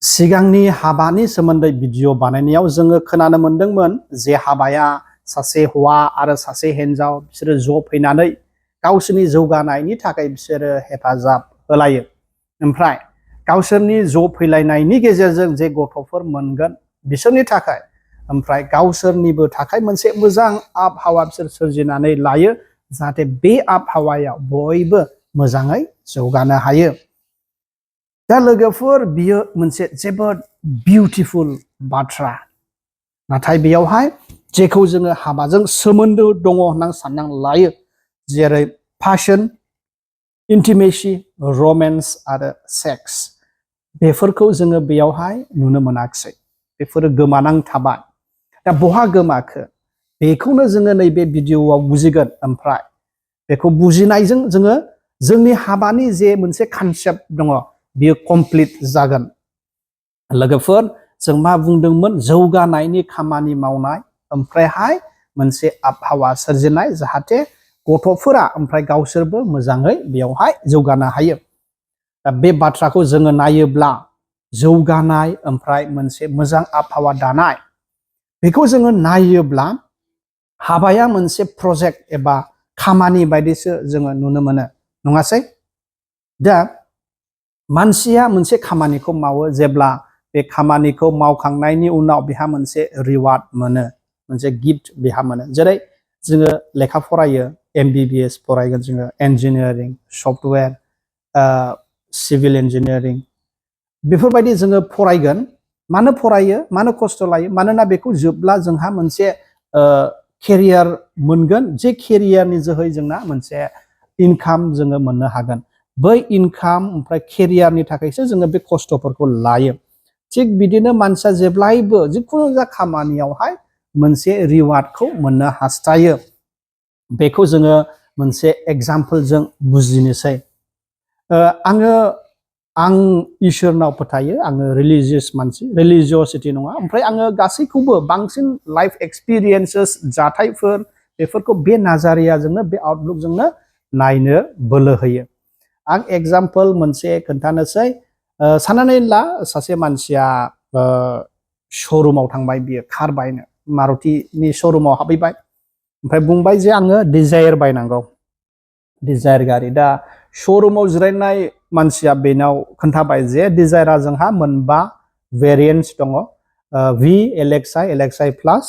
सिगांनि हाबानि सोमोन्दै भिडिअ बानायनायाव जोङो खोनानो मोनदोंमोन जे हाबाया सासे हौवा आरो सासे हिन्जाव बिसोरो ज' फैनानै गावसोरनि जौगानायनि थाखाय बिसोरो हेफाजाब होलायो। ओमफ्राय गावसोरनि ज' फैलायनायनि गेजेरजों जे गथ'फोर मोनगोन बिसोरनि थाखाय ओमफ्राय गावसोरनिबो थाखाय मोनसे मोजां आबहावा बिसोर सोरजिनानै लायो जाहाथे बे आबहावायाव बयबो मोजाङै जौगानो हायो। दा लोगोफोर बियो मोनसे जोबोद बिउटिफुल बाथ्रा, नाथाय बेयावहाय जेखौ जोङो हाबाजों सोमोन्दो दङ होननानै साननानै लायो जेरै पैशन, इंटिमेसी, रोमांस आरो सेक्स, बेफोरखौ जोङो बेयावहाय नुनो मोनाखिसै। बेफोरो गोमानां थाबाय। दा बहा गोमाखो बेखौनो जोङो नैबे भिडिअआव बुजिगोन। ओमफ्राय बेखौ बुजिनायजों जोङो जोंनि हाबानि जे मोनसे कनसेप्ट दङ बियो कमप्लिट जागोन। लोगोफोर जों मा बुंदोंमोन? जौगानायनि खामानि मावनाय ओमफ्रायहाय मोनसे आबहावा सोरजिनाय जाहाथे गथ'फोरा ओमफ्राय गावसोरबो मोजाङै बेयावहाय जौगानो हायो। दा बे बाथ्राखौ जोङो नायोब्ला जौगानाय ओमफ्राय मोनसे मोजां आबहावा दानाय बेखौ जोङो नायोब्ला हाबाया मोनसे प्रजेक्ट एबा खामानि बायदिसो जोङो नुनो मोनो, नङासै? दा मानसिया मोनसे खामानिखौ मावो, जेब्ला बे खामानिखौ मावखांनायनि उनाव बेहा मोनसे रिवार्ड मोनो, मोनसे गिफ्ट बेहा मोनो। जेरै जोङो लेखा फरायो, MBBS फरायगोन जोङो, इन्जिनियारिं, सफ्टवेयर, सिभिल इन्जिनियारिं, बेफोरबायदि जोङो फरायगोन। मानो फरायो, मानो खस्थ' लायो? मानोना बेखौ जोबब्ला जोंहा मोनसे केरियार मोनगोन, जे केरियारनि जोहै जोंना मोनसे इनकाम जोङो मोननो हागोन। बै इनकाम ओमफ्राय केरियारनि थाखायसो जोङो बे खस्थ'फोरखौ लायो। थिग बिदिनो मानसिया जेब्लायबो जिखुनु जा खामानियावहाय मोनसे रिवार्डखौ मोननो हास्थायो। बेखौ जोङो मोनसे एग्जाम्पलजों बुजिनोसै। आं इसोरनाव फोथायो, आङो रिलिजियास मानसि, रिलिजियसिटि नङा। ओमफ्राय आङो गासैखौबो बांसिन लाइफ एक्सपिरियेन्सेस, जाथायफोर, बेफोरखौ बे नाजारियाजोंनो, बे आउटलुकजोंनो नायनो बोलो होयो। आं एग्जाम्पल मोनसे खोन्थानोसै। साननानै ला सासे मानसिया शरुमाव थांबाय, बियो कार बायनो, मारुतिनि शरुमाव हाबहैबाय। ओमफ्राय बुंबाय जे आङो डिजायार बायनांगौ, डिजायार गारि। दा शरुमाव जिरायनाय मानसिया बेनाव खोन्थाबाय जे डिजायारा जोंहा मोनबा भेरिएन्ट्स दङ, V, LXi, LXi प्लास,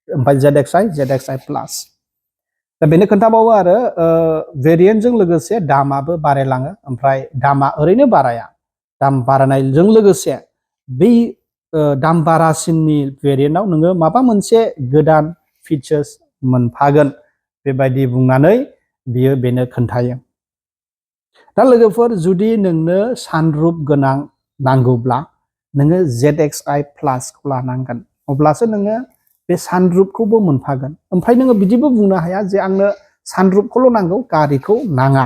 ओमफ्राय ZXi, ZXi प्लास। दा बेनो खोन्थाबावो आरो भेरिएन्टजों लोगोसे दामाबो बारायलाङो। ओमफ्राय दामा ओरैनो बाराया, दाम बारायनायजों लोगोसे बै दाम बारासिननि भेरिएन्टआव नोङो माबा मोनसे गोदान फिचार्स मोनफागोन, बेबायदि बुंनानै बियो बेनो खोन्थायो। दा लोगोफोर, जुदि नोंनो सानरुफ गोनां नांगौब्ला नोङो ZXi प्लासखौ लानांगोन, अब्लासो नोङो बे सानरुफखौबो मोनफागोन। ओमफ्राय नोङो बिदिबो बुंनो हाया जे आंनो सानरुफखौल' नांगौ, गारिखौ नाङा,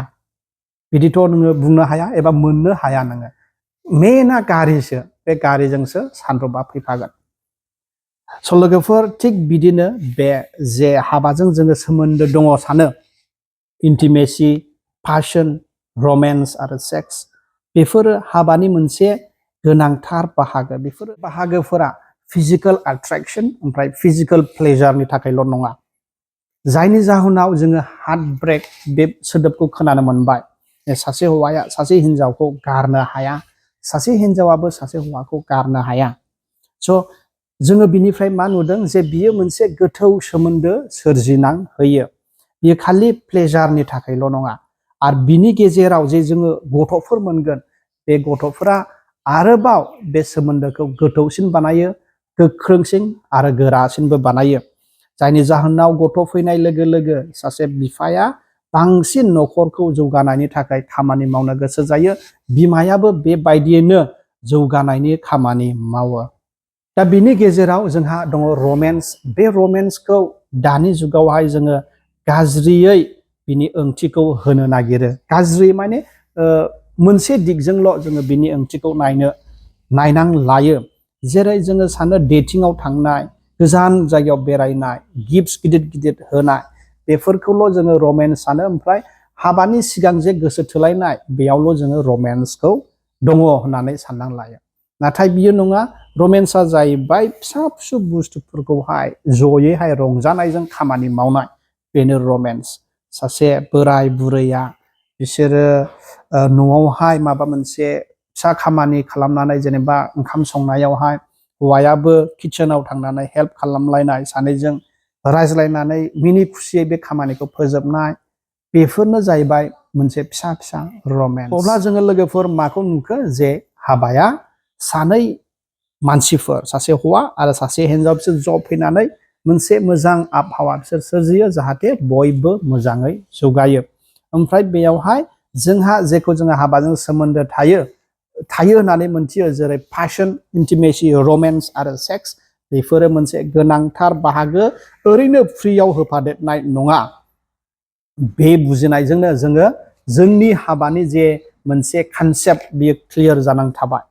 बिदिथ' नोङो बुंनो हाया एबा मोननो हाया। नोङो मेना गारिसो, बे गारिजोंसो सानरुफा फैफागोन। स' लोगोफोर, थिग बिदिनो बे जे हाबाजों जोङो सोमोन्दो दङ सानो, इंटिमेसी, पैशन, रोमांस आरो सेक्स, बेफोरो हाबानि मोनसे गोनांथार बाहागो। बेफोर बाहागोफोरा फिजिकल एट्रेक्शन ओमफ्राय फिजिकल प्लेजारनि थाखायल' नङा, जायनि जाहोनाव जोङो हार्ट ब्रेक बे सोदोबखौ खोनानो मोनबाय। सासे हौवाया सासे हिन्जावखौ गारनो हाया, सासे हिन्जावाबो सासे हौवाखौ गारनो हाया। स' जोङो बिनिफ्राय मा नुदों जे बियो मोनसे गोथौ सोमोन्दो सोरजिनां होयो। बियो खालि प्लेजारनि थाखायल' नङा। आरो बिनि गेजेराव जे जोङो गथ'फोर मोनगोन, बे गथ'फोरा आरोबाव बे सोमोन्दोखौ गोथौसिन बानायो, गोख्रोंसिन आरो गोरासिनबो बानायो। जायनि जाहोनाव गथ' फैनाय लोगो लोगो सासे बिफाया बांसिन न'खरखौ जौगानायनि थाखाय खामानि मावनो गोसो जायो, बिमायाबो बेबायदियैनो जौगानायनि खामानि मावो। दा बिनि गेजेराव जोंहा दङ रोमांस। बे रोमांसखौ दानि जुगावहाय जोङो गाज्रियै बिनि ओंथिखौ होनो नागिरो। गाज्रि माने मोनसे दिगजोंल' जोङो बिनि ओंथिखौ नायनां लायो। जेरै जोङो सानो डेटिंआव थांनाय, गोजान जायगायाव बेरायनाय, गिफ्ट्स गिदिर गिदिर होनाय, बेफोरखौल' जोङो रोमांस सानो। ओमफ्राय हाबानि सिगां जे गोसो थोलायनाय, बेयावल' जोङो रोमांसखौ दङ होननानै साननानै लायो। नाथाय बियो नङा रमेन्सआ जाहैबाय फिसा फिसौ बुस्थुफोरखौहाय जयैहाय रंजानायजों खामानि मावनाय बेनो रमेन्स सासे बोराय बुरैया बिसोरो न'आवहाय माबा मोनसे फिसा खामानि खालामनानै जेनेबा ओंखाम संनायावहाय हौवायाबो किचेनाव थांनानै हेल्प खालामलायनाय सानैजों रायज्लायनानै मिनि खुसियै बे खामानिखौ फोजोबनाय बेफोरनो जाहैबाय मोनसे फिसा फिसा रमेन्स अब्ला जोङो लोगोफोर माखौ नुखो जे हाबाया सानै मानसिफोर सासे हौवा आरो सासे हिन्जाव बिसोर ज' फैनानै मोनसे मोजां आबहावा बिसोर सोरजियो जाहाथे बयबो मोजाङै जौगायो ओमफ्राय बेयावहाय जोंहा जेखौ जोङो हाबाजों सोमोन्दो थायो होननानै मोनथियो जेरै पैशन इंटिमेसी रोमांस आरो सेक्स बेफोरो मोनसे गोनांथार बाहागो ओरैनो फ्रियाव होफादेरनाय नङा बे बुजिनायजोंनो जोङो जोंनि हाबानि जे मोनसे कनसेप्ट बियो क्लियर जानानै थाबाय